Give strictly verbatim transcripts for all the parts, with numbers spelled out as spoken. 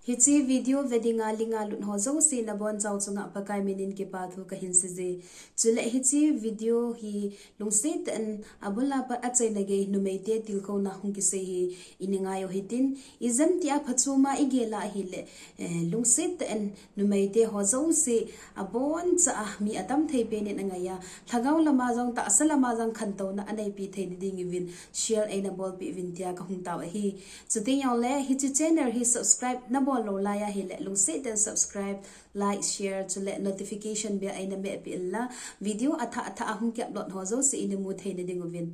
Hiche video ve dinga linga lut ho jouse nabonchauva chunga Pakai minin kipa thu kahin seije. Chule hiche video hi lungset tah in abul a pat achaina gei numeite tilkhouna hung kisei hi ini ngai u hitin, ijemtia phachom a igel a ahile, eh, lungset tah in numeite ho jouse aboncha a mi atam thei penin angai a, lhagao lama jong tahsa lama jong khantouna aneipi thei ding uvin share eina bolpeh uvin tia kahung tao ahi. Chuteng jongle hiche channel hi subscribe nabol lou lai ahile lungset tah in subscribe, like, share, chule notification bell eina mehpeh inlang video athah athah ahung ki upload ho jouse ina mu theina ding uvin.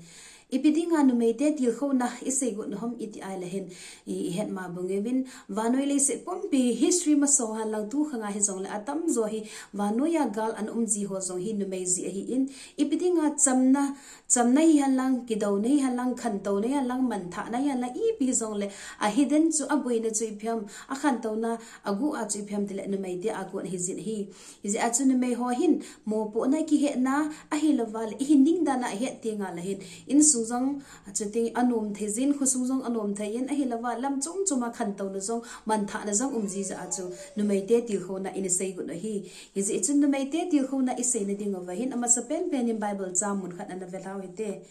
Ipi dinga numeite tilkhouna isei got u ham iti ahile hin, i, ihet ma bang uvin, vannoi leiset pumpi history masa henlang tukhang a hijongle atamjo hi vannoi a gal ana um ji ho jong hi numei jeh ahin, ipi dinga chamna, chamna hihenlang, kidouna hihenlang, khantouna hihenlang, manthahna hihenlang, ipi hijongle ahiding chu, aboina chu ipi ham, akhantouna agu a chu ipi ham tile numeite a kon ahi jin ahi. Hijeh a chu numei ho hin mopohna, kihetna, ahilouva le ihin ding dan a ihet teng le hin insung jong, chuteng anom thei jin, khosung jong anom thei in, ahilouva lam chom chom a khantouna jong, manthahna jong um ji jeh a chu numeite tilkhouna ina sei got u ahi. Hijeh chun numeite tilkhouna iseina ding uva hin amasapen pen in Bible chang mun khat ana ve lhau hite.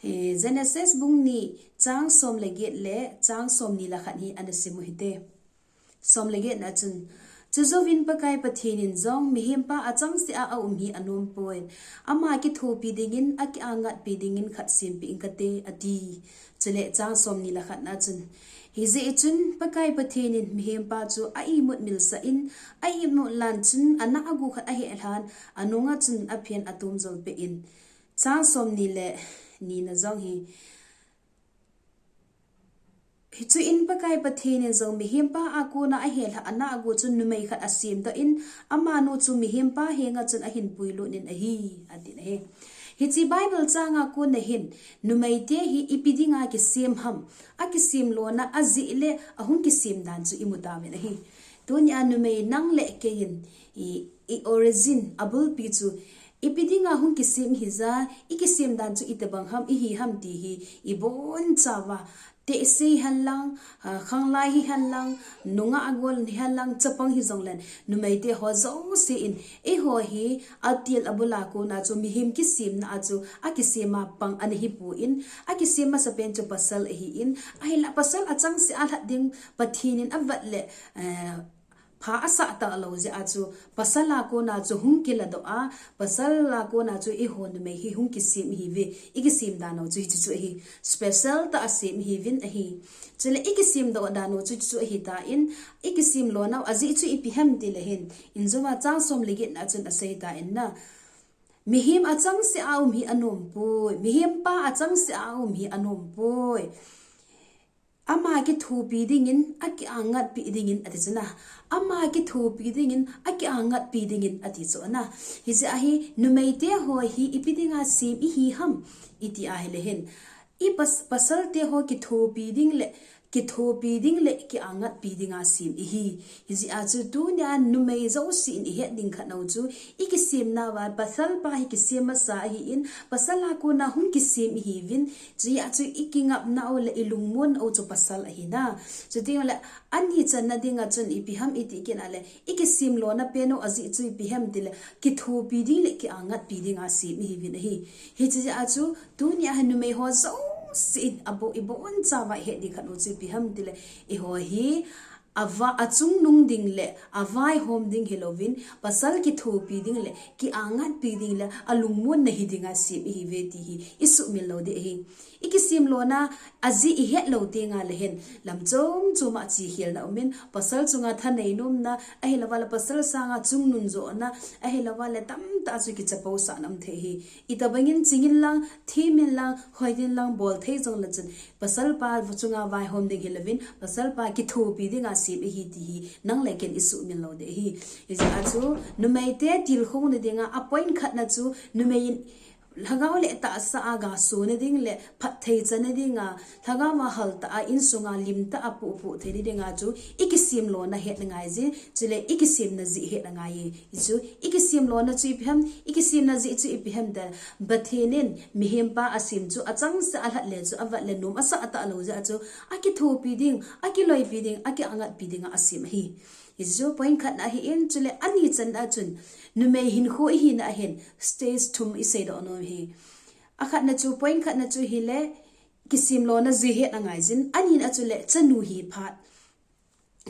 Eh, Genesis bung ni chang som le get le chang somni le khat hi ana sim u hite. Som le getna chun, chujouvin Pakai Pathen in jong mihempa achangseh a aum hi anom poi. Ama kithopi dingin, akiangatpi dingin khat sempeh inge ati. Chule chang somni le khatna chun, hijeh chun Pakai Pathen in mihempa chu a imut milsah in, a imut lan chun anah agu khat ahehlhan, anunga chun aphen atom jolpeh in. Chang somni le nina jong hi, hichun Pakai Pathen in jong mihempa a kona ahehlhah anah agu chun numei khat asemdoh in, amanu chu mihempa henga chun ahin puilut in ahi, ati ahi. Hiche Bible chang a kona hin, numeite hi ipi dinga kisem ham, akisem lona ajeh le ahung kisem dan chu imu tauvin ahi. Tunia numei nang le kei in, i, i origin, abulpi chu ipi dinga hung kisem hija, ikisem dan chu itobang ham, ihi ham ti hi ibonchauva, tehse hihenlang, ah, khanglai hihenlang, nungah agol hihenlang, chapang hijongle numeite ho jouse in, eiho hi atil abul a kona chu mihem kisemna a chu akisem a pang ana hipon, akisem masapen chu pasal ahin, ahinla pasal achangseh a lhat ding Pathen in avet le, eh, pha asah talou jeh a chu pasal a kona chu hung kiladoh a, pasal a kona chu eiho numei hi hung kisem ihiuve, ikisem dan u chu hichu chu ahi, special tah a sem ihiuvin ahi. Chule ikisemdoh dan u chu chu ahitan, ikisem lona u ajeh chu ipi ham tile hin, injoma chang som le getna chun aseitan na, mihem achangseh a um hi anom poi, mihempa achangseh a um hi anom poi. Ama kithopi dingin, akiangatpi dingin, ati chu na. Ama kithopi dingin, akiangatpi dingin, ati chu na. Hijeh a hi, numeite ho hi ipi dinga sem ihi ham, iti ahile hin, i pas-, pasalte ho kithopi ding le, kithopi ding le kiangatpi dinga sem ihi. Hijeh a chu tunia numei jouse in ihet ding khat u chu, ikisemna uva, pasal pa hi kisem masa ahin, pasal a kona hung kisem ihiuvin, chujeh a chu ikingapna u le ilungmonna u chu pasal ahi na. Chuti le, ani channa dinga chun ipi ham iti kit a le, ikisem lona pen u ajeh chu ipi ham tile, kithopi ding le kiangatpi dinga sem ihiuvin ahi. Hiche jeh a chu, tunia hi numei ho jouse in abo-, ibonchauva ihet ding khat u chu ipi ham tile, eiho hi, ava-, achungnung ding le avaihom ding hilouvin, pasal kithopi ding le kiangatpi ding le alungmonna hi dinga sem ihiuve ti hi isuhmil lou ding ahi. Ikisem lona ajeh ihet lou teng le hin, lam chom chom a chihkhelna um in, pasal chunga thanei nomna, ahilouva le pasal sanga chungnung jona, ahilouva le tamtah chu kichapousahna um thei ahi. Itobang in ching inlang, them inlang, hoi inlang, bol thei jongle chun, pasal pa chunga vaihom ding hilouvin, pasal pa kithopi dinga sem ihi ti hi nang le ken isuhmil lou ding ahi. Hijeh a chu, numeite tilkhouna dinga a point khatna chu, numei in Lhagao le tahsa a gasona ding le phatthei chana dinga, lhagao a haltah a insunga limtah a pupu theina dinga chu i kisimlona het angaijin, chule i kisimna jeh het angai. Hichu i kisimlona chu ipi ham, i kisimna jeh chu ipi ham tile, Pathen in mihempa asem chu achangseh a alhat le chu avat le nom asah talou jeh a chu akithopi ding, akiloipi ding, akiangatpi dinga asem ahi. Hichu point khatna ahin, chule ani channa chun numei hinkho ihina ahin stage thum iseidoh nom hi. Akhatna chu, point khatna chu hile, kisimlona jeh het angaijin, anina chule chanu hi phat.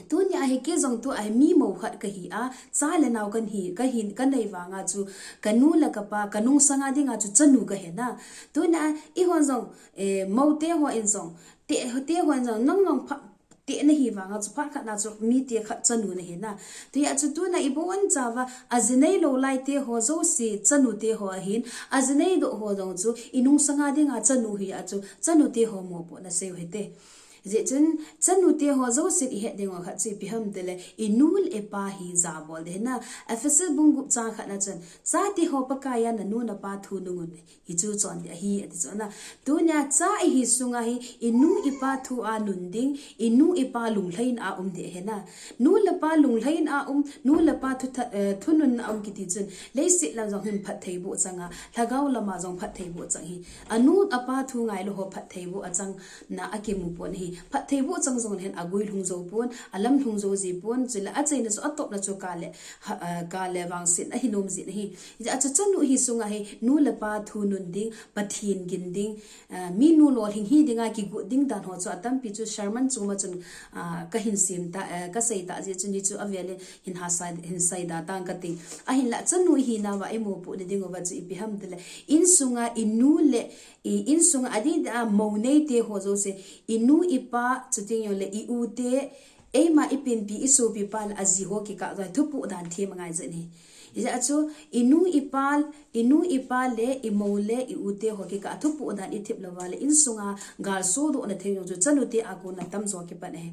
Tunia hi kei jong tua hi mi mou khat kahi a, cha le nao kahi, kahi, kanei vanga chu kanu le kapa kanungsanga dinga chu chanu kahina. Tunia ihon jong, eh, moute hon jong, te, tehon jong nang jong pha, te nahi vanga chu phat khatna chu mite khat chanu nahina. Tua chu tuna ibonchauva, aji neilou laite ho jouse chanute ho ahin, aji neidoh ho jong chu inungsanga dinga chanu hi a chu chanute ho mopohna seiu hite. Hijeh chun chanute ho jousen ihet dingu khat chu ipi ham tile, inu le ipa hi jabol ding ahina. Ephesa bung gup chang khatna chun, chate ho Pakaiya nanu napa thu nungun, hichu chondih ahi ati chu ana. Tunia cha ihi sunga hi inu ipa thua nun ding, inu ipa lunglhaina a um ding ahina. Nu le pa lunglhaina a um, nu le pa thu tha, eh, thununna a um kiti chun, leiset lam jong hin phattheiboh changa, lhagao lama jong phattheiboh chang hi. Anu apa thu ngailou ho phattheiboh achangna akimu pon ahi. Phattheiboh chang jongle hin agui lhung jou pon, alam lhung jou ji pon, chule achaina chu atopna chu kale, ha, eh, kale vangsetna ahi nom jin ahi. Hijeh a chu chanu hi sunga hi nu le pa thu nun ding, Pathen gin ding, eh, minu lolhing hi dinga kigot ding dan ho chu atampi chu sermon chunga chun, ah, kahin sem ta, eh, kasei ta jeh chun hichu avelin hin hasei, hin seida tang kati. Ahinla chanu ihinauva imopohna dinguva chu ipi ham tile, insunga inu le, i, insunga adeh a mou neite ho jouse, inu ipa, chuti jongle i-u te, eima ipenpi isopipa le aji ho kikah jong thupoh dan them angaijin ahi. Hijeh a chu inu ipa, inu ipa le imou le i-u te ho kikah thupoh dan ithem louva le insunga gal sodohna thei jong chu chanute a kona tamjo kipan ahi.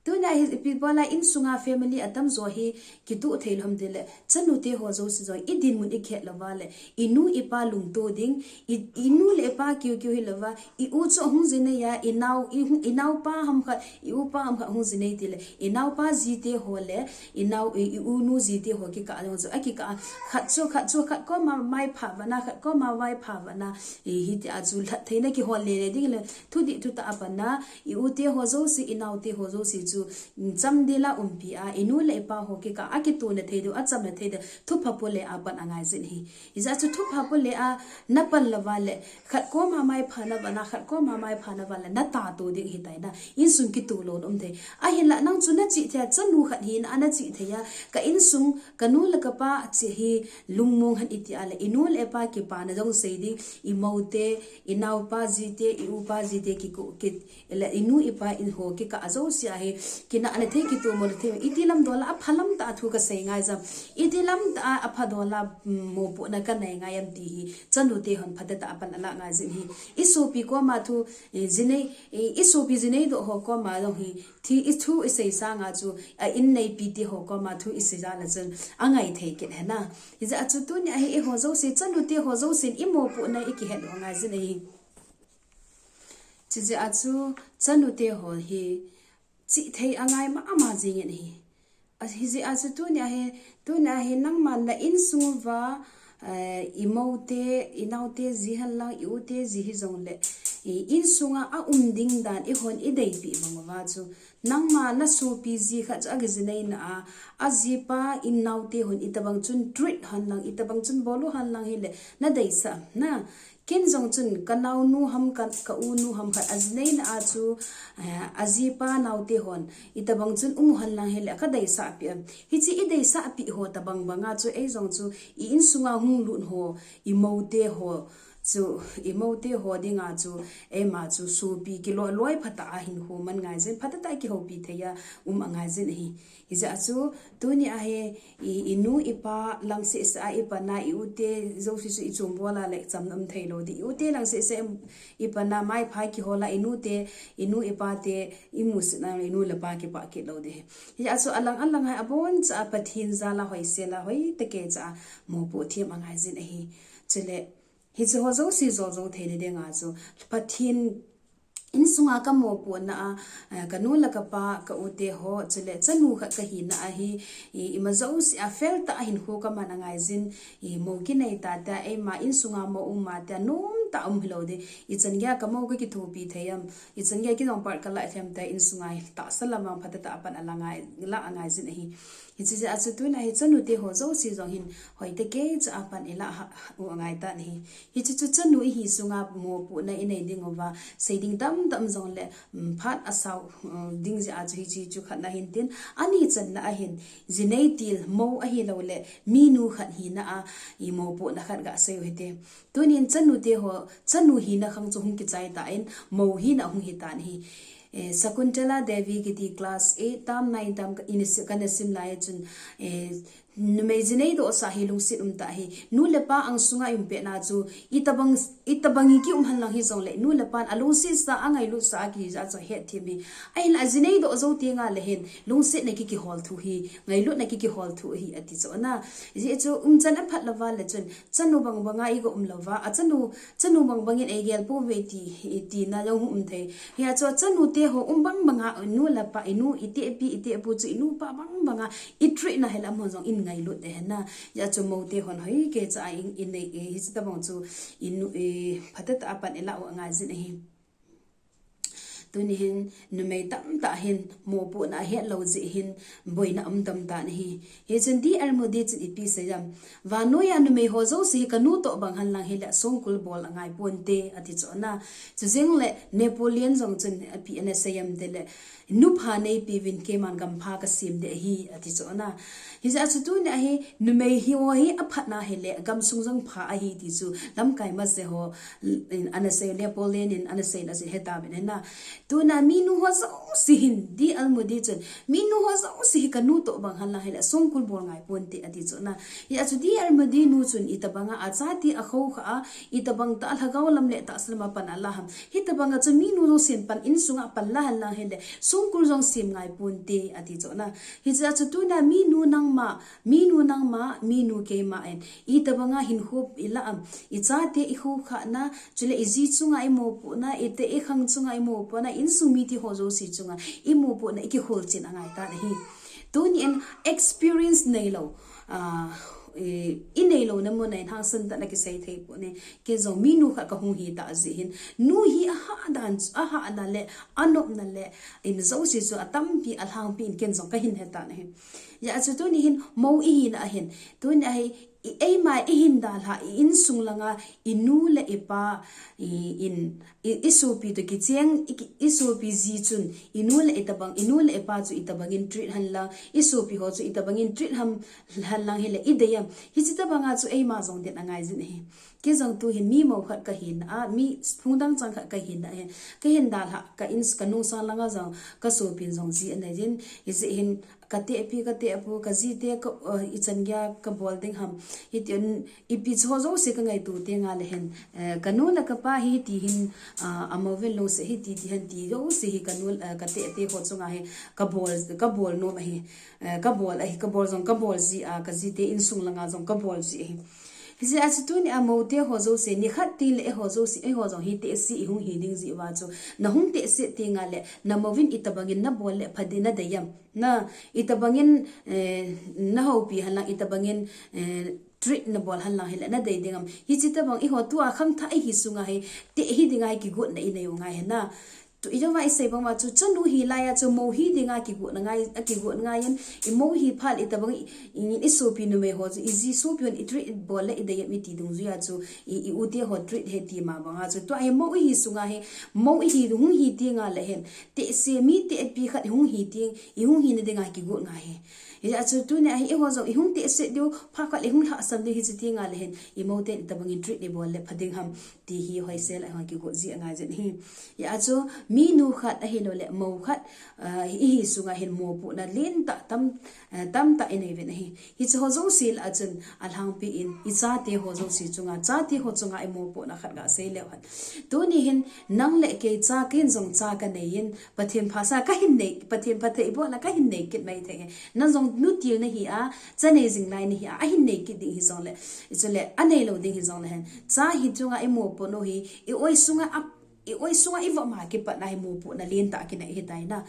Tunia hi ipi bola insunga family atamjo hi kitoh theilou ham tile, chanute ho jouse jong idinmun ikihet louva le inu ipa lungto ding, i, inu le ipa kiu kiu hilouva, i-u chu ahung ji neiya, inao, i hung, inaopa ham khat, i-upa ham khat hung ji nei tile, inaopa jite ho le, inao, i, i-unu jite ho kikah jong chu akikah, khat chu, khat chu, khat koma maipha vana, khat koma vaipha vana, i, hitia chu lhat theina kihol lele ding le, thudih thutah a pana, i-u te ho jouse, inao te ho jouse chu, mm, chamdel a umpi a, inu le ipa ho kikah a kitona thei diu, achamna thei diu, thupha pole a pan angaijin ahi. Hijeh a chu thupha pole a napan louva le, khat koma maipha na vana, khat koma maipha na vale, natato ding ahitai na, insung kitoh louna um thei. Ahinla nang chu nachih thei a, chanu khat hina a nachih thei a, ka insung, kanu le kapa cheh hi lungmong hen iti a le, inu le ipa kipana jong sei ding, imou te, inaopa jite, i-upa jite kiko, ki, le inu ipa in ho kikah a jouse a hi, kinahna thei kitomona thei, iti lam dola apha lam tah a thu kasei ngai jam, iti lam tah a apha dola, mm, mopohna kanei ngai am ti hi, chanute hon phatah tah a pan alah ngaijin ahi, isopi koma thu, i, ji nei, i, isopi ji neidoh ho koma jong hi, thi, i thu isei sanga chu, a in neipite ho koma thu isei jal a chun, angai thei kit ahina. Hijeh a chu tunia hi eiho jouse, chanute ho jousen imopohna ikihet lou angaijin ahi. Chijeh a chu chanute ho hi chihthei angai mama jingin ahi. A, hijeh a chu tunia hi, tunia hi nangma na insung uva, eh, imou te, inao te ji henlang, i-u te ji hijongle, i, insunga aum ding dan ihon ideipeh bang uva chu, nangma nasopi ji khat chu akiji neina a, ajipa inao te hon itobang chun treat henlang, itobang chun bol u henlang hile, nadeisah na, ken jong chun kanaonu ham, ka, ka-unu ham khat aji neina a chu, eh, ajipa naote hon itobang chun um u henlang hile, kadeisahpeh am. Hiche ideisahpeh ho tobang banga chu eijong chu i insunga hung lut ho, imou te ho chu, imou te ho dinga chu, eima chu sopi kiloi loi phatah a hinkho man ngaijin, phatah tah a kihoupi thei a um angaijin ahi. Hijeh a chu, tunia hi, i, inu ipa lang sehseh a ipana, i-u te jouse chu ichom bol a le chamna um theilou ding. I-u te lang sehseh ipana maipha kihol a, inu te, inu ipa te imusit na, inu le pa kipah kit lou ding. Hijeh a chu alang alang hai aboncha a Pathen jal a hoisel a hoitah kei cha a mopoh them angaijin ahi. Chule, Hiche ho jouse jol jou theina dinga chu Pathen insunga ka mopohna a, eh, ka nu le ka pa, ka u te ho, chule chanu khat ka hina ahi, i, ima jouse a fel tah a hinkho ka man angai jin, i, mou kinei ta tia, eima insunga mou um a tia, nom tah um hilou ding. Ichan geiya ka mou ka kithopi thei am, ichan geiya kei jong part ka la them tia, insunga tahsa lam a phatah tah a pan a la ngai, la angai jin ahi. Hiche jeh a chu tuna hi chanu te ho jouse jong hin hoitah kei cha a pan i la ha, u angai tan ahi. Hiche chu chanu ihi sunga mopohna i nei ding uva, sei ding tamtah um jongle, um, phat asao, um, ding jeh a chu hiche chu khatna hin tin, ani channa a hin, jinei til mou ahilou le, minu khat hina a, i mopohna khat ga sei u hite. Tunin chanu te ho, chanu hina khang chu hung kichai tan, mou hina hung hi tan ahi. Eh, Shakuntala Devi kiti class eight tam nine tam ka in si-, kana sim lai chun, eh, numei jinei doh sa hi lungset um tah ahi. Nu le pa ang sunga i um pet na chu, itobang, itobang i ki um henlang hijongle, nu le pan alungset sa, angailut sa, akija chu hetthem ahi. Ahinla jinei doh jou tengle hin, lungsetna ki kihol thu ahi, ngailutna ki kihol thu ahi, ati chu ana. Hijeh chu umchan aphat louva le chun, chanu bang banga i ga um louva, a chanu, chanu bang bangin eigel pouve ti, tina jong um thei. Hia chu chanu te ho um bang banga, nu le pa, i nu, i tehpi, i tehpu chu, i nu pa bang banga, i treat na hile amahon jong in ngailut ding ahi na. Hia chu mou te hon hoi kei cha a in, in nei, eh, hiche tobang chu, i nu, eh, phatah tah a pan i la u angai jin ahi. Tuni hin, numei tamtah hin, mopohna ahet lou jeh hin, boina um tam tan ahi. Hichun D L Moody chun ipi asei em. Vannoi a numei ho jouse hi ka nu toh bang henlang hile songkul bol angai ponte ati chu ana. Chujongle Napoleon jong chun ipi ana sei em tile, nu pha neipeuvin keiman gam pha ka sem ding ahi ati chu ana. Hijeh a chu tuni a hi numei hi ho hi aphat na hile gamsung jong pha ahi ti chu lamkai mase ho in ana sei, Napoleon in ana sei la chu heta ben ahi na. Tuna minu ho jouse hin, D L Moody chun, minu ho jouse hi ka nu toh bang henlang hile songkul bol ngai ponte ati chu ana. Hia chu D L Moody nu chun itobanga achate akhoukhah a, itobang tah a lhagao lam le tahsa lam a pan a la ham. Hitobanga chu minu jousen pan insunga pan la henlang hile songkul jong sem ngai ponte ati chu ana. Hijeh a chu tuna minu nangma, minu nangma, minu keima in, itobanga hinkho i la am, i chate i khoukhahna, chule i ji chunga i mopohna, i teh i khang chunga i mopohna, insung mite ho jouse chunga i mopohna i kikholchil angai tan ahi. Tunin experience neilou, ah, eh, i neilouna mun a hin hangsan tah in kisei thei poi. Kei jong minu khat ka hung hi tah jeh hin, nu hi ahahdan, ahahna le, anopna le, in jouse chu atampi, alhangpi in kei jong ka hin he tan ahi. Hia chu tuni hin, mou i hina a hin, tuni a hi, i eima i hin dalha, i insung langa, i nu le i pa, i, in, i, i sopi toh kicheng, i ki, i sopi ji chun, i nu le itobang, i nu le i pa chu itobangin treat henlang, i sopi ho chu itobangin treat ham, henlang hile i dei em. Hiche tobanga chu eima jong den angai jin ahi. Kei jong tu hin mi mou khat ka hina a, mi phung dang chang khat ka hina a hin, ka hin dalha, ka in, ka nungsang langa jong, ka sopin jong ji anei jin, hijeh hin, ka tehpi, ka tehpu, ka jite, ka, uh, ichan geiya ka bol ding ham. Hitin, ipi chu ho jouse ka ngaito tengle hin, eh, ka nu le ka pa hiti hin, ah, amouvin lungset hiti ti hen ti jouse hi ka nu, eh, ka tehte ho chunga hi ka bol, ka bol nom ahi, eh, ka bol ahi, ka bol jong ka bol ji a, ka jite insung langa jong ka bol ji ahi. Hijeh a chu tuni a mou te ho jouse, nikhat teng le eiho jouse, eiho jong hi tehse i hung hi ding jeh uva chu, na hung tehse tengle, na mouvin itobangin na bol le pha ding na dei em. Na, itobangin, eh, na houpi henlang, itobangin, eh, treat na bol henlang hile na dei ding em. Hiche tobang eiho tua khangthah i hi sunga hi, teh hi dinga hi kigotna i nei u ngai ahi na. Tu, ijeh uva i sei bang uva chu, chanu hi laiya chu mou hi dinga kigot angai, akigot angai in, i mou hi phat le itobang i, i, i sopi numei ho chu, i ji sopi hon i treat bol le i dei em i ti dungjuiya chu, i, i u te ho treat he ti ma banga chu. Tua hi mou i hi sunga hi, mou i hi hung hi tengle hin, tehse mi tehpi khat i hung hi teng, i hung hina dinga kigot ngai ahi. Hijeh a chu tuni a hi eiho jong i hung tehse diu, phat khat le i hung lhahsam diu hiche tengle hin, i mou ten itobangin treat i bol le pha ding ham, ti hi hoisel a hung kigot ji angai jin ahi. Hia chu, Minu khat ahilouleh mou khat, ah, ihi sunga hin mopohna lentah tam, ah, tamtah inei uvin ahi. Hiche ho jouse lah a chun alhangpi in ichate ho jouse chunga, chate ho chunga imopohna khat gasei leu hen. Tuni hin nang le kei cha, ken jong cha kanei in, Pathen phasah kahin nei, Pathen phattheibohna kahin nei kit mai thei e. Nang jong nutil nahi a, cha nei jing lai nahi a, ahin nei kit ding hijongle, chule anei lou ding hijongle hen, cha hi chunga imopoh u hi, i-oi sunga a, i-oi sunga ivop ma kipatna hi mopohna lentah kinei ahitai na.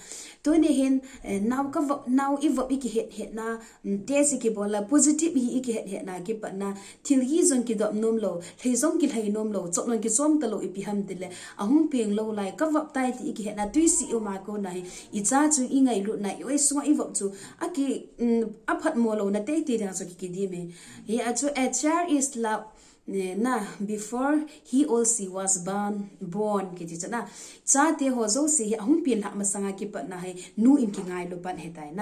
Tuni hin, eh, nao kavop, nao ivop ikihet hetna, mm, test ikibol a positive hi ikihet hetna kipatna, thil hi jong kidop nom lou, lhai jong kilhai nom lou, chop jong kichom talou, ipi ham tile, ahung peng lou lai, kavop tai ti ikihetna, tui si uma kona hi, icha chu ingailutna, i-oi sunga ivop chu, aki, mm, aphatmo louna teitei dinga chu ki, kidim e. Hia chu, a child is love, ne, na, before he or she was born, born, kiti chu na. Chate ho jouse hi ahung penlhah masanga kipatna hi, nu in kingailu pan ahitai na.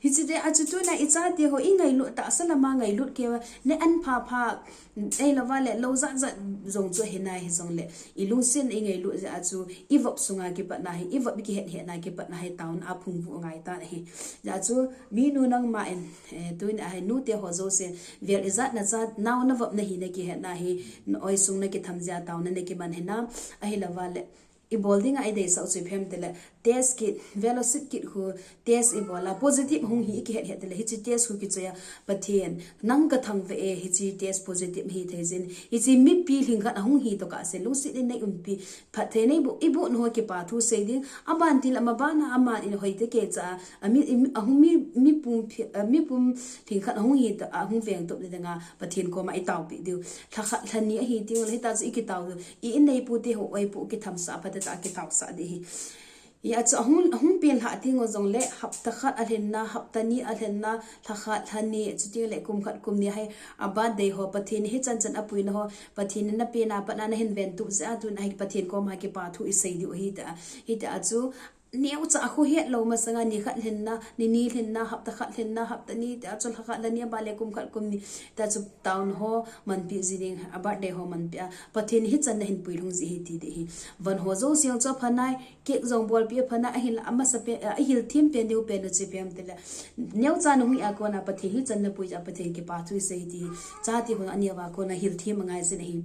Hiche dia chu tuna ichate ho ingailu tahsa lama ngailut keiuva, ne an phapha, eilouva le, lou jat jat jong chu ahi nai hijongle, ilungset ingailut jeh a chu, ivop sunga kipatna hi, ivop ikihet hetna kipatna hi, taona aphung vuh angai tan ahi. Hia chu, minu nangma in, eh, tuni a hi nute ho jouse, vel ijat na cha, nao navop nahi nakihetna hi, na-oi sung nakitham jeh a taona nakiman ahi na, ahilouva le, ibol dinga ideisah u chu ipi ham tile, test kit, fellowship kit khu, test ibol a, positive hung hi ikihet het tile, hiche test khu kichoi a, Pathen, nang kathangvah e, hiche test positive hithei jin, hiche mipi lhingkhat ahung hi tokah se, lungset in nei umpi, phatthei neiboh, iboh nau ho kipa thu sei ding, aban tile, ama bana, aman in hoitah kei cha, ami, imi, ahung mi, mi pum phi, a, mipum lhingkhat ahung hi ta, ahung vengtup ding dinga, Pathen koma itaopeh diu. Lhakhat lhani ahi teng le, hita chu ikitao diu. I-in neipute ho oipoh kithamsah, phatah tah a kitaosah ding ahi. Hia chu ahung, ahung penlhah teng u jongle, hapta khat alhinna, hapta ni alhinna, lhakhat lhani, chuteng le kum khat kum ni ahi, a birthday ho, Pathen hichan chan apuina ho, Pathen in napena pat a nahin ventup jeh a tun ahi Pathen koma kipa thu isei diu ahi tia. Hitia chu, neocha khohet lou masanga nikhat lhinna, nini lhinna, hapta khat lhinna, hapta ni, tia chu lhakhat lhani, aban le kum khat kum ni, tia chu taona ho manpeh ji ding, a birthday ho manpeh a, Pathen hichan nahin puilhung ji ahi ti ding ahi. Van ho jouse jong chu aphanai, cake jong bolpeh aphanai, ahinla amasapen, eh, ahilthem pen diu pen u chu ipi ham tile, neocha nahung hi a kona Pathen hichan napui jeh a Pathen kipa thu isei ti hi, chate hon aneo a kona hilthem angai jin ahi.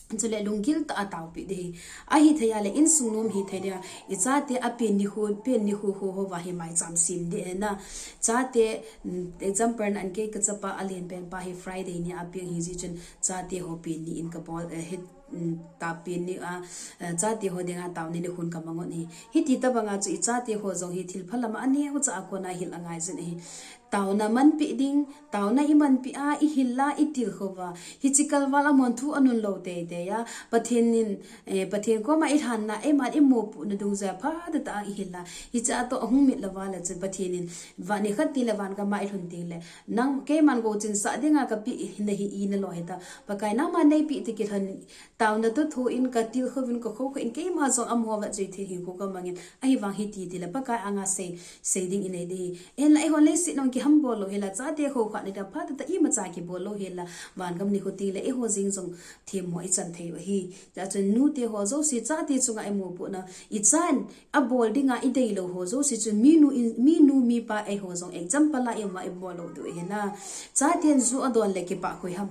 Chule lunggil tah a taopeh ding ahi. Ahithei a le insung nom hithei dinga, ichate apen nikho, pen nikho ho, ho va hi maicham sem ding ahi na. Chate, mm, example nan kei kachapa alen pen pa hi Friday ni a peng ahi jeh chun chate ho pen ni in kabol, eh, hita pen ni a, eh, chate ho dinga taona nikhon kamang un ahi. Hiti tobanga chu ichate ho jong hi thil phalam a aneocha a kona hil angai jin ahi. Taona manpeh ding, taona imanpeh a, ihil a, itilkhou va. Hiche kalval a mon thu anun lou teitei a, Pathen in, eh, Pathen koma ilhanna, eiman imopohna dungjuia phatah tah a ihil a. Hiche a toh ahung mit louva le chun Pathen in, van nikhat tile van gam a ilhun teng le, nang keiman gouchinsah dinga kapeh nahi, ina lou hita. Pakai nangman neipeh ti kilhon, taona toh thon katilkhou in, kakhoukhou in, keima jong amaho vetjui thei hinkho kamang in, ahivang hiti tile Pakai anga sei, sei ding inei ding ahi. Ahinla eihon leiset a jong kihambol lou hela, chate khoukhah ni ding phatah tah imacha kibol lou hela, van gam nikho teng le eiho jeng jong themmo ichan thei u ahi. Hijeh chun nute ho jouse chate chunga imopohna, ichan abol dinga ideilou ho jouse chu minu in, minu mipa eiho jong example a ima ibol lou diu ahi na. Chaten ju adon le kipah koi ham.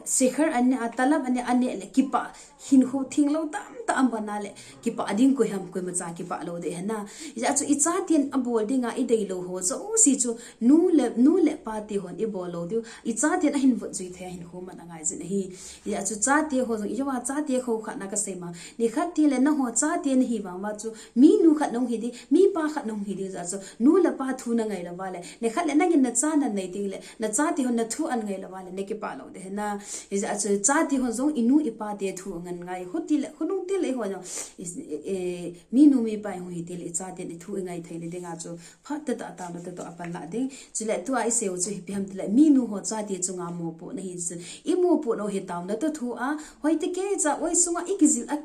Sikhar aneh a, talab aneh, aneh le kipah, hinkho thenglou tamtah aman a le kipah ding koi ham, koimacha kipah lou ding ahi na. Hijeh chun ichaten abol dinga ideilou ho jouse chu nu le, nu le pate hon ibol lou diu. Ichaten ahin votjui thei a hinkho man angai jin ahi. Hijeh chun chate ho jong, ijouva chate khoukhahna kasei ma. Nikhat teng le nangho chate nahi vang uva chu minu khat nahung hi ding, mipa khat nahung hi ding jeh chun nu le pa thu nangai louva le, nikhat le nangin nacha nanei teng le, nachate hon nathu angai louva le, nakipah lou ding ahi na. Hijeh chun chate hon jong inu ipa te thu angai ngai. Hiti le, khonung teng le eiho jong, i, i, minu mipa ihung hi teng le, ichaten ithu ingai thei na dinga chu phatah tah a taona toh toh apan lah ding. Chule tua isei u chu ipi ham tile, minu ho chate chunga mopohna hi chu, imopohna u hi taona toh thu a, hoitah keicha oi sunga ikijil a,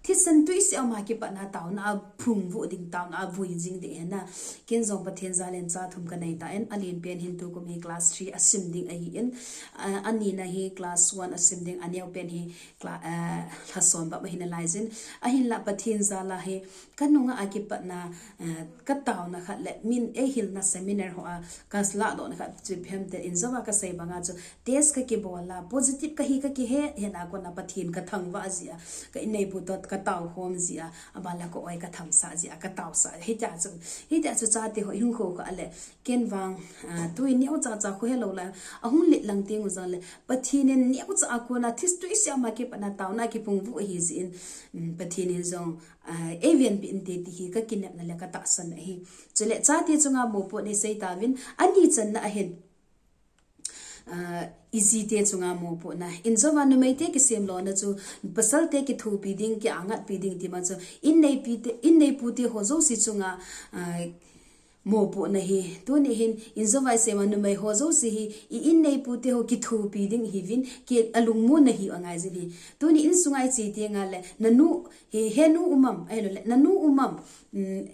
thisan tui seh a ma kipatna taona a phung vuh ding, taona a vui jing ding ahi na. Ken jong Pathen jal in cha thum kanei tan, alen pen hin tukum hi class three asim ding ahin, a, anina hi class one asim ding, aneo pen hi cla-, a, lhasom bep ahi nalai. Ahinlah Pathen jal a hi, kanunga a kipatna, eh, kataona khat le, min eihilna seminar ho a, kaladohna khat chu ipi ham itile, injo a kasei banga chu, test kakibol a, positive kahi kakihet, hetna a kona Pathen kathangvah jeh a, ka inneipu toh katao khom jeh a, aban le ka-oi kathamsah jeh a, kataosah, hitia chu, hitia chu chate ho, hinkho kha le, Ken vang, ah, tui neocha cha khu helou la, ahung let lang teng u jongle, Pathen in neocha a kona, thil tui siam a kipatna taona kiphungvuh ahi jeh in, um, Pathen in jong, ah, eivenpi inte ti hi kakinepna le katahsan ahi. Chule chate chunga mopohna isei tauvin, ani channa ahin, ah, ijite chunga mopohna. Injo a numeite kisem lona chu, pasalte kithopi ding, ki-angatpi ding ti ma chu, inneipi te, inneipu te ho jouse chunga, ah, mopohna hi. Tuni hin, injo a isem a numei ho jouse hi, i inneipu te ho kithopi ding hiuvin, ki alungmonna hi angai jin ahi. Tuni insunga iche teng le, nanu, he, henu um am, ahilou le, nanu um am, um,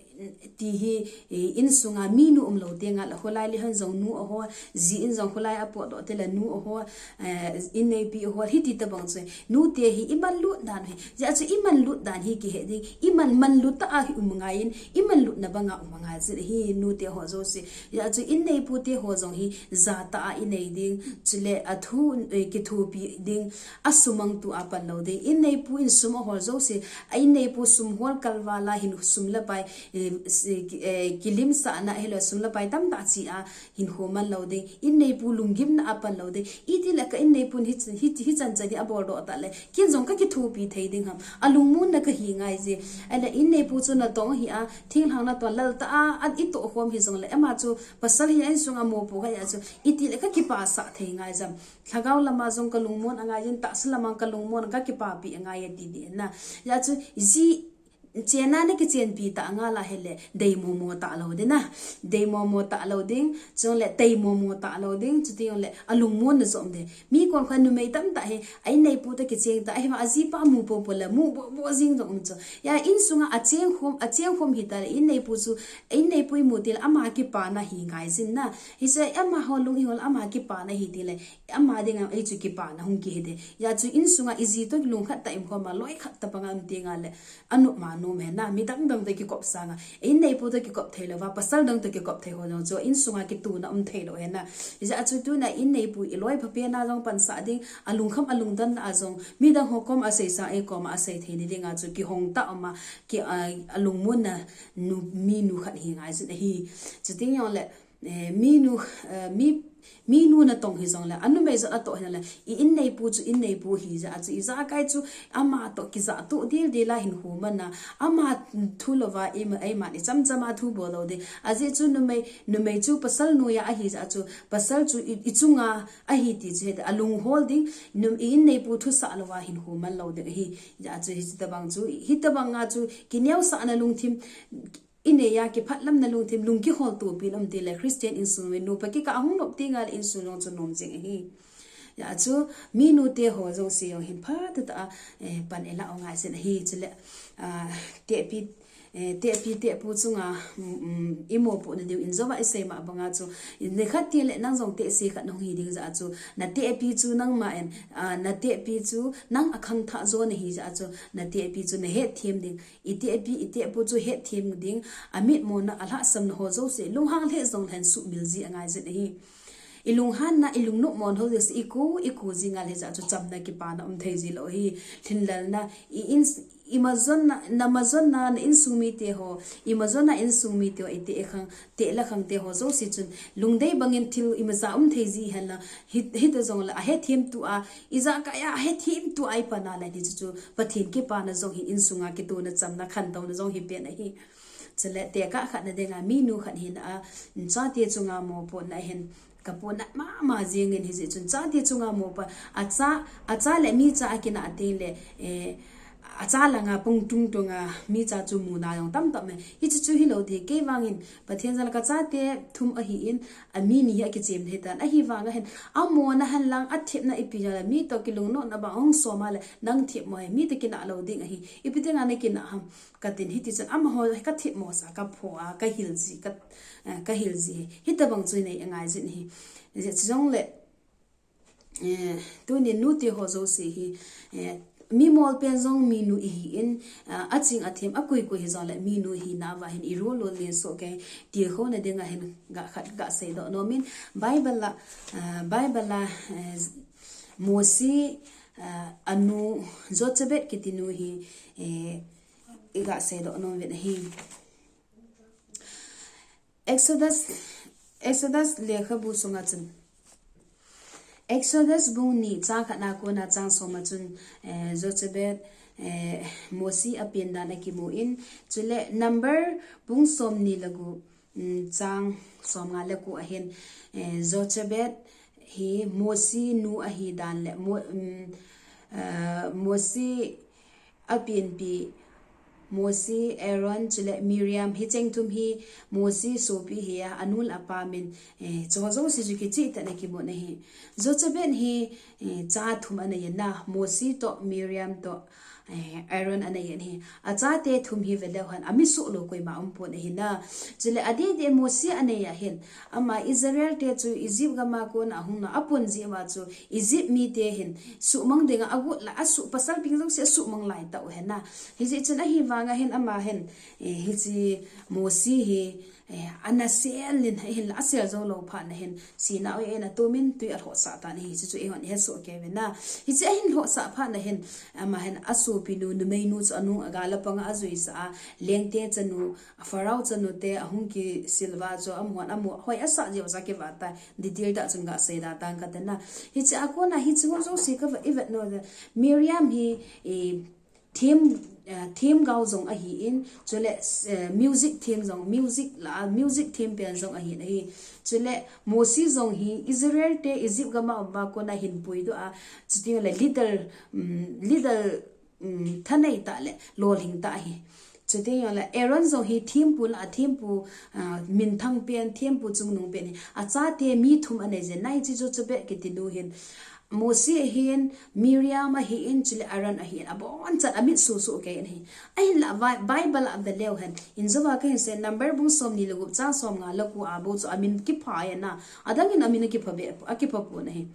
ti hi, eh, insunga minu umlou teng le, kholai le hon jong nu ahol, ji in jong kholai apotdoh te le nu ahol, eh, inneipi ahol, hiti tabang chu, nute hi imanlut dan hi, jeh chu imanlut dan hi kihe ding, iman, manlut tah a hi um angaiyin, imanlutna banga um angai jin ahi, nute ho jouse. Jeh chu inneipu te ho jong hi, jatah a inei ding, chule athu, eh, kithopi ding, asumang tua pan lou ding, inneipu in sum ahol jouse, a inneipu sum hol kalval a hin sum le pai, eh, si, ki, eh, kilimsahna ahilou sum le pai tamtah che a, hin khoman lou ding, inneipu lunggimna a pan lou ding, itile ka inneipu hi, hi, hichan chan hi aboldoh tah le, ken jong kakithopi thei ding ham, alungmonna kahi ngai je, ahile inneipu chu natong hih a, thinglhang natong lal tah a, an itoh khom hijongle, ama chu pasal hi a insunga mopoh kha jeh chu, itile kakipasah thei ngai jam, lhagao lama jong kalungmon angai jin, tahsa lama kalungmon kakipapi angai e ti ding na. Jeh chu, ji, chenna nakichenpi tah ngal a hile, deimomo talou ding na. Deimomo talou ding, chule teimomo talou ding, chuti jongle alungmonna jong um ding. Mi kon kha numei tamtah hi, a inneipu toh kicheng tah, ahivang ajipa amu popo le, mu bohboh jing jong um chu. Jeh insunga acheng khom, acheng khom hita le, inneipu chu, inneipu imu tile, ama kipana hi ngai jin na. Hiche amaho lung ihol, ama kipana hi tile, ama dinga, ei chu kipana hung kihi ding. Jeh chu insunga iji toh lungkhat tah a um khom a, loikhat tah banga um teng le, anop ma nom ahi na, mi dangdang toh kikop sanga, inneipu toh kikop thei louva, pasal dang toh kikop thei ho jong chu, insunga kituna um thei lou ahi na. Jeh chu tuna inneipu iloi phapen a jong pansah ding, alungkham alungdonna a jong, midang ho koma asei sang, ei koma asei thei ni dinga chu, kihong tah a um a, ki, a, alungmonna nu, minu khat hi ngai jin ahi. Chuti jongle, Eh, minu, eh, mi, minu natong hijongle, anumei jong atoh hijongle, i inneipu chu inneipu hi jeh chu, ijakai chu ama toh kijahtoh dildel a hin khoman a, ama thu louva, eima, eima ichamcham a thu bol lou ding. Ajeh chu numei, numei chu pasal noiya ahi jeh chu, pasal chu i, ichunga ahi ti chu hiti, alung hol ding, num, i inneipu thusah louva hin khoman lou ding ahi. Jeh chu hitabang chu, hitabang a chu, kineosahna lungthim, inei a kiphatlamna lungthim, lungkihol tupin um tile, Christian insung in nupa kikah ahung nop teng le insung jong chu nom jing ahi. Jeh chu, minu te ho jouse jong hin phatah a, eh, pan ilah u ngai jin ahi, chule, ah, tehpi, eh, tehpi tehpu chunga, um, um, imopohna diu injo a isei ma banga chu, nikhat teng le nang jong tehse khat nahung hi ding jeh chu, natehpi chu nangma in, ah, natehpi chu nang akhangthah jo nahi jeh chu, natehpi chu nahetthem ding, itehpi, itehpu chu hetthem ding, amitmona, alhahsamna ho jouse, lunghang lheh jongle hin suhmil ji angai jin ahi. Ilunghanna, ilungnopmona ho jouse, ikou, ikou ji ngal hijeh chu chamna kipana um thei ji lou ahi. Lhinlelna, i in, imajonna, namajonna, na insung mite ho, imajonna insung mite ho, iteh khang, teh le khang te ho jouse chun, lungdei bangin thil imacha um thei ji henlang, hi, hita jongle, ahetthem tua, ijakai a, ahetthem tua ipan a le, hichu chu, Pathen kipana jong hi insunga kituna chamna khantouna jong hi pen ahi. Chule tekah khat na dinga minu khat hina a, chate chunga mopohna hin kapohnat mama jingin hijeh chun chate chunga mopoh a cha, acha le mi cha akinah teng le, eh, acha langa pung tung tunga mi cha chu muna jong tamtah me. Hichu chu hilou ding kei vangin Pathen jal a kachate thum ahin, ami ni hi akichem thei tan. Ahivang a hin, amona henlang athepna ipi jal a, mi toh kilungnotna bang ahung som a le, nang thep mo hi, mi toh kinah lou ding ahi. Ipi dinga nakinah ham, katin hiti chun, amaho kathep mo sa, kapho a, kahil ji, ka, eh, kahil ji. Hitabang chu inei angai jin ahi. Hijeh chu jongle, eh, tuni nute ho jouse hi, eh, Mi mol pen jong minu ihi in, ah, aching athem akoi koi hijongle minu hina uva hin irol lol len soh kei, tilkhouna dinga hin gakhat gasei doh nom in, Bible a, ah, Bible a, eh, Mosi, ah, anu Jochebed kiti nu hi, eh, igasei doh nom uvin ahi. Exodus, Exodus lekhabu sunga chun. Exodus bung ni chang khat na kona chang som a chun, eh, Jochebed, eh, Mosi apen dan akimu in, chule Number bung som ni le gup, mm, chang som nga le ko ahin, eh, Jochebed hi Mosi nu ahi dan le Mo-, mm, eh, Mosi apenpi Mosi, Aaron, chule Miriam, hicheng thum hi Mosi sopi hi a, anu le apa min, eh, chuho jouse chu kicheh tah in akimun ahi. Jochebed hi, eh, cha thum anei in a, Mosi toh, Miriam toh, eh, Aaron anei in ahi. Achate thum hi veleu hen, ami soh lou koima umpon ahi na. Chule adeh deh Mosi anei a hin, ama Israel te chu Egypt gam a kona ahung na, apon jeh uva chu Egypt mite hin suhmang dinga agot lai, asuh, pasal peng jouse asuhmang lai tah u ahi na. Hijeh chun ahivanga hin ama hin, eh, hiche Mosi hi, eh, ana sel in ahinla asel jou lou phat na hin, sina u a eina atum in tui alhohsah tan ahi, hiche chu eihon ihet soh kei uve na. Hiche ahin lhohsah phat na hin, ama hin asopi nu, numei nu chu anung a gal a panga ajuisah a, lengte chanu, Pharaoh chanu te ahung kisil uva chu, amahon amu hoi asah jeh uva chu akivat tai, detail tah chun gasei da tang kate na. Hiche a kona hiche ho jouse kava, ivet nom u le, Miriam hi, eh, them, eh, themgao jong ahi in, chule, eh, music them jong, music la, music them pen jong ahi in ahi. Chule Mosi jong hi Israel te Egypt gam a um uva kona hin puidoh a, chuti le leader, um, leader, um, thanei tah le lolhing tah ahi. Chuti jongle Aaron jong hi thempu la, thempu, ah, minthang pen, thempu chungnung pen ahi. Achate mi thum anei jeh in, hiche Jochebed kiti nu hin, Mosi ahin, Miriam ahin, chule Aaron ahin, abonchan amit soh soh kei in ahi. Ahinla Bi-, Bible a veleu hen, injouva kahin sei, Number bung som ni le gup chang som nga le ko a bou chu amin kipha ahi na, adang in amin akipha be, akipha pon ahi.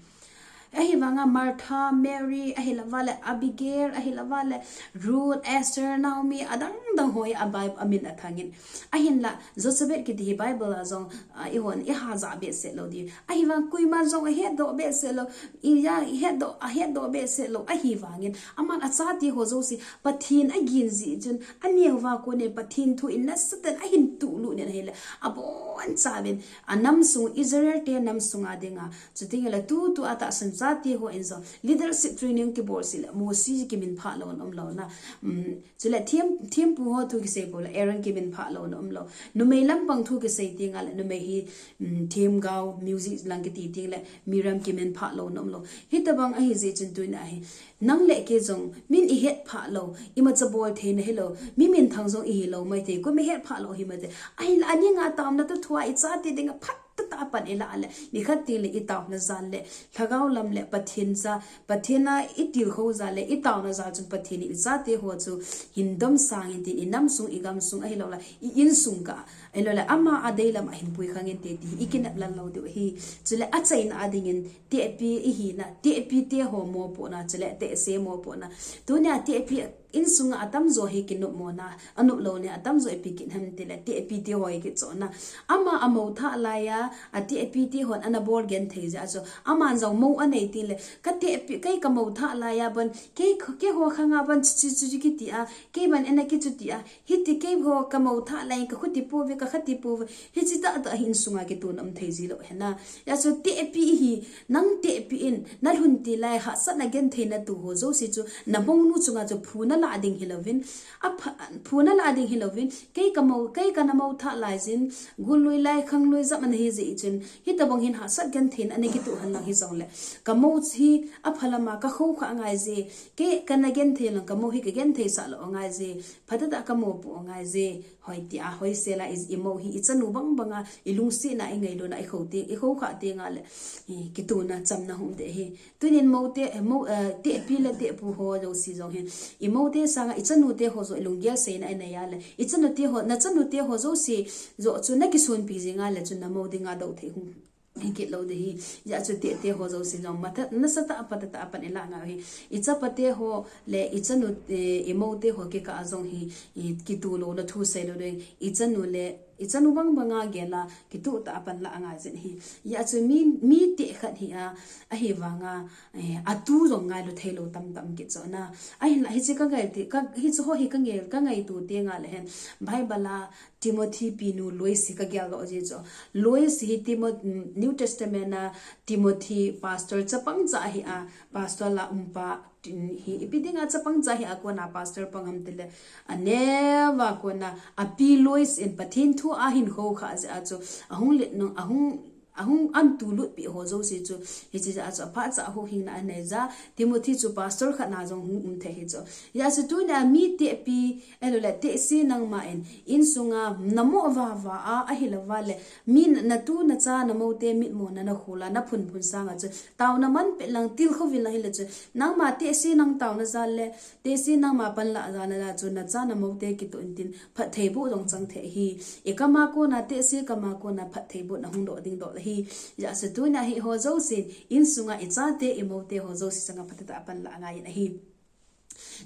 Ahivanga Martha, Mary, ahilouva le Abigail, ahilouva le Ruth, Esther, Naomi, adang dang ho hi a Bi-, amin athang in. Ahinla Jochebed kiti hi Bible a jong, ah, eihon iha ja behseh lou diu. Ahivang koiman jong ahetdoh behseh lou, iya ihetdoh, ahetdoh behseh lou. Ahivangin aman achate ho jouse Pathen agin jeh chun, aneo uva konin Pathen thu in nasatah in ahin tuhlut in ahile, abonchauvin anam sung, Israel te nam sunga dinga, chuti le tutua tahsan chate ho in jong leadership training kibol seh le Mosi kiminphah lou na um lou na. Um, chule them, thempu ho thu kisei bou le Aaron kiminphah lou na um lou. Numei lampang thu kisei teng le numei hi, um, themgao, music lang kiti teng le Miriam kiminphah lou na um lou. Hitobang ahi jeh chun tuna hi nang le kei jong min ihetphah lou, imacha bol theina hilou, mi minthang jong ihi lou maithei, koima ihetphah lou hi maithei. Ahinla aninga taona toh thua ichate dinga phat tah tah a pan ilah le, nikhat teng le itaona jal le, lhagao lam le Pathen jal, Pathen a itilkhou jal le, itaona jal chun Pathen in ichate ho chu hin domsang inte, inam sung, igam sung ahilou le, i insung kah, ahilou le, ama adei lam a hin puikhang inte ti hi ikinep lal lou diu ahi. Chule achaina a dingin, tehpi ihina, tehpi te ho mopohna, chule tehse mopohna. Tunia tehpi insunga atamjo hi kinopmona, anop lou nia atamjo ipi kit ham tile, tehpi te ho hi kichohna. Ama amou thah laiya, atehpi te hon ana bol genthei jeh a chu, aman jong mou anei tile, ka tehpi, kei kamou thah laiya ban, kei, keiho khanga ban chu, chu, chu, chu kiti a, kei ban ana kichuti a, hiti keiho kamou thah laiya, kakhuti pouve, kakhati pouve, hiche tah tah hi insunga kitona um thei ji lou ahi na. Hijeh chun tehpi ihi, nang tehpi in, nalhun til lai hahsatna gentheina tu ho jouse chu, namounu chunga chu phu nalah ding hilouvin, apha, phu nalah ding hilouvin, kei kamou, kei kana mou thah lai jin, gul lui lai, khang lui jep ana hi jeh chun, hitobang hin hahsat gentheina ana kitoh henlang hijongle, kamou hi apha lama kakhoukhah ngai je, kei kana genthei lang kamou hi kagentheisah lou angai je, phatah tah kamopoh angai je, hoi tia, hoisel a i, imou hi ichanu bang banga, ilungsetna, ingailutna, ikhou te, ikhoukhah teng le, i, kitona chamna hung um ding ahi. Tunin mou te, mou, eh, tehpi le tehpu ho jouse jong hin, imou te sanga ichanu te ho jong ilunggel seina inei a le, ichanu te ho, nachanu te ho jouse jong chu nakisonpi jing a le chun namou dinga dou thei hung Hi kit lou ding ahi. Hijeh chun teh te ho jouse jong matha nasatah a phatah a pat in ilah ngai u ahi. I chapa te ho le i chanu, eh, i mou te ho kikah a jong hi, i kitu louna thu sei lou ding. I chanu le i chanu bang banga gel a kitu tah a pan lah ngai jin ahi. Hijeh chun mi, mi teh khat hi a, ahivanga, eh, atu jong ngailu thei lou tamtah um kit chu na. Ahinla hiche ka ngai ti, ka, hiche ho hi ka ngai, ka ngaito teng le hen. Bible a Timothy pinu Lois hi ka gel doh ji chu. Lois hi Timo-, mm, New Testament a Timothy pastor chapang cha hi a, pastor la um pa, tin hi ipi dinga chapang cha hi a kona pastor pang ham tile. A neva kona a pi Lois in Pathen thu a hin khoukhah jeh a chu ahung let nung, ahung, ahung an tu lut pi ho jouse chu. Hiche jeh a chu apha cha huhhingna anei ja. Timothy chu pastor khat na jong hung um thei hi chu. Hijeh chun tunia mi teh pi, Ahilouleh, tehse nangma in, insunga namo vava a, ahilou vale, mi na, natu nacha namou te mitmu na nakhol a, naphunphun sanga chu, taona man pet lang, tilkhou vin lang hile chu, nangma tehse nang taona jal le, tehse nangma panlah jal a chu, nacha namou te kitoh in tin, phattheiboh jong chang thei ahi. I kama kona, tehse kama kona, phattheiboh na hung doh ding doh ahi. Hijeh chun tunia hi ho jousen, insunga i chate, i mou te ho jouse chunga phatah a panlah ngai in ahi.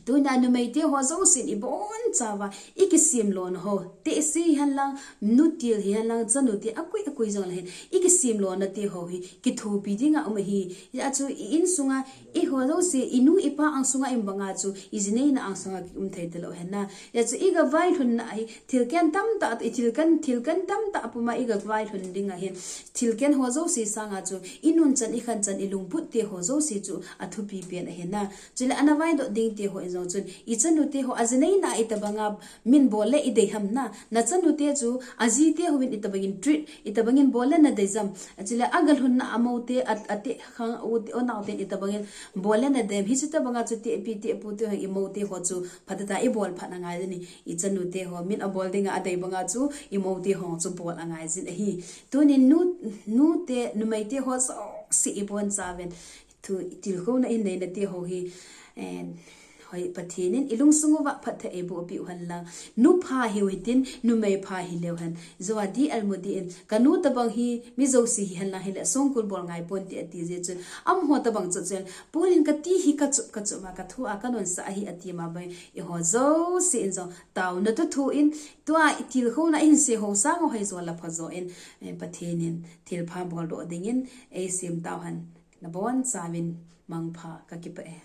Tunia numei te ho jousen i bonchauva, i kisemlona ho, tehse hihen lang, nutil hihen lang, chanu te akui akui jong le hin, i kisemlona te ho hi, kithopi dinga um ahi. Hijeh chun i insunga, i ho jouse, i nu i pa angsunga i um banga chu, i jineina angsunga um thei talou hen na. Hijeh chun i ga vailhunna hi, thilken tamtah, i thilken, thilken tamtah puma i ga vailhun ding ahin. Thilken ho jouse sanga chu, i nunchan, i khanchan, i lungput te ho jouse chu, athupi pen ahi na. Chule ana vaidoh ding te ho in jong chun, i chanu te ho, ajineina itobanga min bol le i dei ham na. Na chanu te chu, aji te ho in itobangin treat, itobangin bol le na dei jam. Chule agalhunna amou te, a, ate khang u te, u nao te in itobangin bol le na dei jam. Hiche tobanga chu tehpi, tehpu te ho, i mou te ho chu, phatah a i bol phat angai jin ahi. I chanu te ho, min abol dinga adei banga chu, i mou te ho chu bol angai jin ahi. Tunin nu, nu te, numei te ho jouse i bonchauvin. Thu, tilkhouna i neina te ho hi, eh, hoi Pathen in i lungsung uva phatthei eiboh piu hen lang. Nu pha hiu hitin, numei pha hileu hen. Joa D L Moody in, ka nu tobang hi, mi jouse hihen lang hile, songkul bol ngai ponte ati jeh chun. Amaho tobang chu chun, Paul in ka ti hi ka chup, ka chup ma ka thu a ka nunsa ahi ati ma bang, i ho jouse in jong, taona toh thu in, tua i tilkhouna i hinsei ho sang ho hi jo la pha jo in, eh, Pathen in thilpha boldoh dingin, eisem tauhen. Na bonchauvin mangpha ka kipah e.